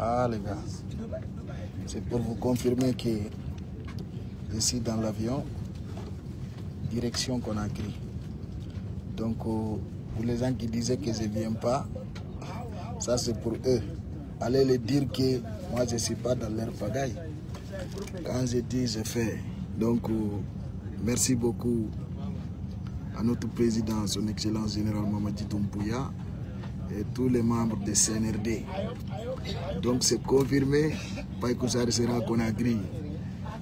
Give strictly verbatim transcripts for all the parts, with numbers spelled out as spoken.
Ah, les gars, c'est pour vous confirmer que je suis dans l'avion, direction Conakry. Donc, euh, pour les gens qui disaient que je viens pas, ça c'est pour eux. Allez leur dire que moi je suis pas dans leur pagaille. Quand je dis, je fais. Donc, euh, merci beaucoup à notre président, son excellence général Mamadi Doumbouya, et tous les membres de C N R D. Donc, c'est confirmé, Paille Kussaare sera à Conakry.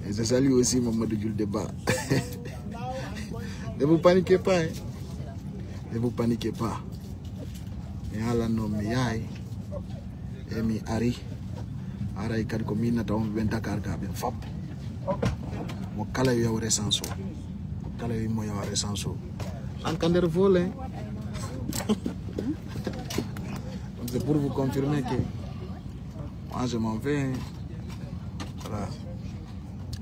Et je salue aussi Mamadou Jules Deba. Ne vous paniquez pas, hein. Ne vous paniquez pas. Mi haalan non mi yahay. E mi ari. Aray kadi ko mi innata on ɓen Dakar ga ɓen fop. Mo kala yo yaw recensé o. Mo kala yo immo yawa recensé o. An ka nder vol, hein. Donc c'est pour vous confirmer que moi je m'en vais, hein. Voilà.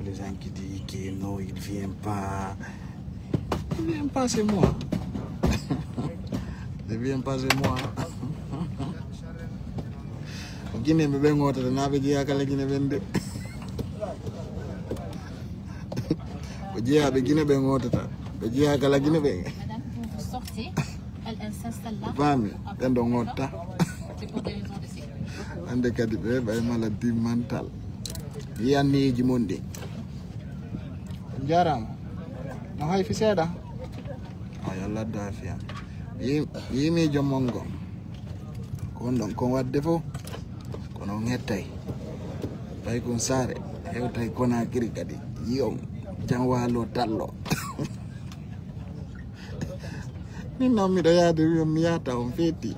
Les gens qui disent que non, il vient pas. Il vient pas, c'est moi. Il vient pas, c'est moi. Ko Guinée ɓe ɓe ngotata, na ɓe jeeya kala Guinée ɓen de. Ko jeeya ɓe Guinée ɓe ngotata. Ɓe jeeya kala Guinée ɓe. Madame, vous vous sortez, elle, elle s'installe là. Fami, ɓen ɗo ngotta. C'est pour des raisons de sécurité. Hannde kadi ɓe ɓay maladie mentale. Yiyanniiji mon ɗi. On jaaraama. No hayfi seeɗa. O yo Allah addu aafiya. Yi-, yimi joom mon ngo. Ko on ɗon kon waɗde fof. Kono on hettay. Paykun Saare hewtay Konaakiri kadi. Yi on. Jam waalo tallo. Min noon miɗo yaade, mi, mi yahata on feeti.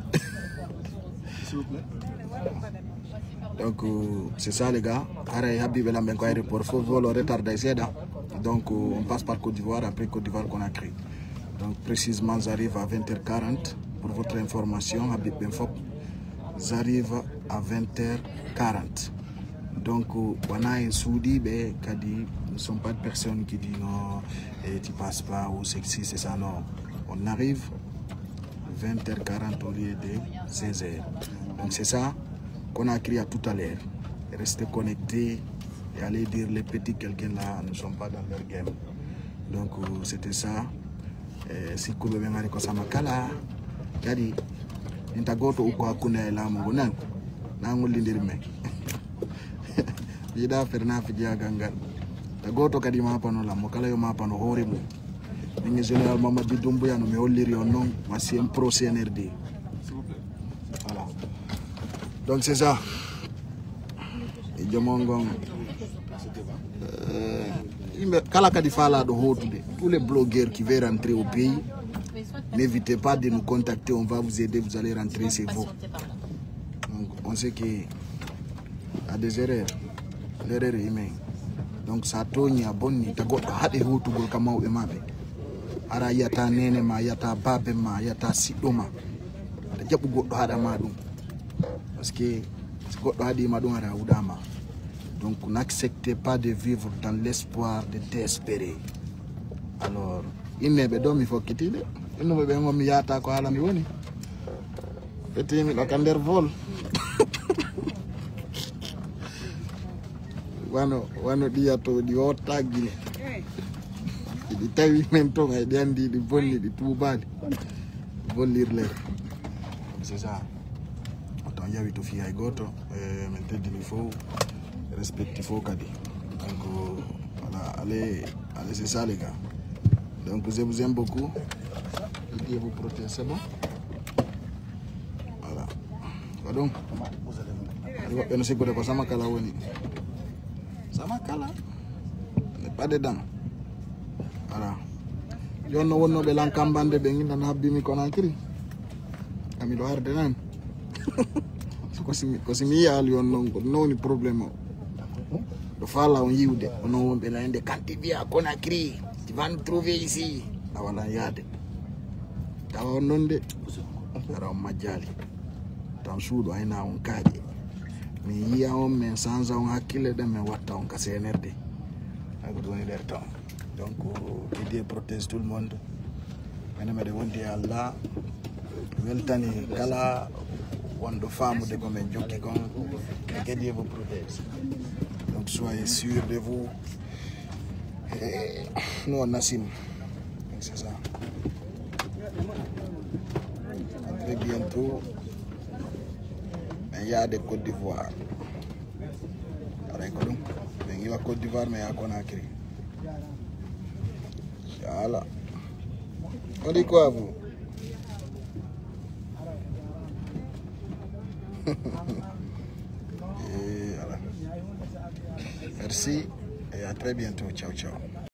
Donc, euh, c'est ça, les gars. Haray habbiiɓe lan ɓen ko aéroport fof, vol o retardé seeɗa. Donc, euh, on passe par Côte d'Ivoire, après Côte d'Ivoire, Conakry. Donc, précisément, j'arrive à vingt heures quarante. Pour votre information, habbiiɓe ɓen fof, j'arrive à vingt heures quarante. Donc, euh, wona en suuɗiiɓe kadi, nous sommes pas de personnes qui dit non, eh, tu passes pas ou c'est ci, c'est ça, non. On arrive vingt heures quarante au lieu de seize heures. Donc c'est ça qu'on a crié à tout à l'heure. Restez connectés et allez dire les petits quelqu'un là, nous sommes pas dans leur game. Donc, euh, c'était ça. Eh, sikkuɓe ɓen ari ko sama kala. Kadi, min ta gooto ukko hakkunde e laamu ngu nan. Na ngollindir men. Mi yiɗaa fernaafi jeyagal ngal. Ta gooto kadi maapano lan, mo kala yo maapano hoore mum. Min e Général Mamadi Doumbouya no mi holliri on non, ma C M Pro C N R D. Voilà. Donc c'est ça. E joom on ngon, eh, yimɓe kala kadi faalaaɗo hootude, tous les blogueurs qui veulent rentrer au pays, n'hésitez pas de nous contacter, on va vous aider, vous allez rentrer chez vous. Donc, on sait que a des erreurs. L'erreur est humaine. Donc, sa tooñi, a bonni, ta goɗɗo haɗe hootugol ka mawɓe ma ɓe. Hara a yiyata neene ma, a yiyata baaben ma, a yiyata siɗɗo ma. Ta jaɓu goɗɗo haɗa ma ɗum. Parce que si goɗɗo haɗi ma ɗum, hara a wuɗaama. Donc, n'acceptez pas de vivre dans l'espoir de désespérer. Alors, inneeɓe ɗo mi fokkitiiɓe. Innuɓe ɓe ngon mi yahata ko haala mi woni. Ɓe tiimi ɗo ka nder vol. Wano, wano ɗi yatooɗi o taggine. Ɗi tawi men ton, ay ɗi anndi ɗi bonni, ɗi tuubaali. Vollir ler. C'est ça. Oto on yawi to fii hay gooto. Eh, min teddini fow, respecti fow kadi. Donc, voilà, allez, allez, c'est ça, les gars. Donc, je vous aime beaucoup. Que Dieu vous protège, c'est bon? Voilà. Ko ɗum. Aɗa woɓɓe no sikkude ko sama kala woni. Sama kala. Ne paɗe dam. Voilà. Jooni no wonnooɓe lan kammbande ɓe, nginndan habbi mi Conakry. Ami ɗo arde nan. Ko si mi, ko si mi yiyaali on non, ko non woni problème o. Ɗo faala on yiwde, ko non wonɓe lan ende kanti mbiya Conakry, tu vas nous trouver ici. A walan yaade. Tawa on non de, ara on majjaali. Tan suuɗo ayna on kaaƴe. Min yiya on, min sansa on hakkille ɗen, min watta on ka C N R D. Hay ko ɗum woni nder ton. Donc, que Dieu protège tout le monde. Mene meɗen wondi e Allah. Weltani kala wonɗo faamude ko men jokki kon. E kadi e vous protège. Donc soyez sûr de vous. Eh, nous on assume. C'est ça. À très bientôt. Mais il y a des Côte d'Ivoire. Aray ko ɗum. Ɓe ngiwa Côte d'Ivoire, mais ya Conakry. Inchallah. On dit quoi, vous? Et voilà. Merci et à très bientôt. Ciao, ciao.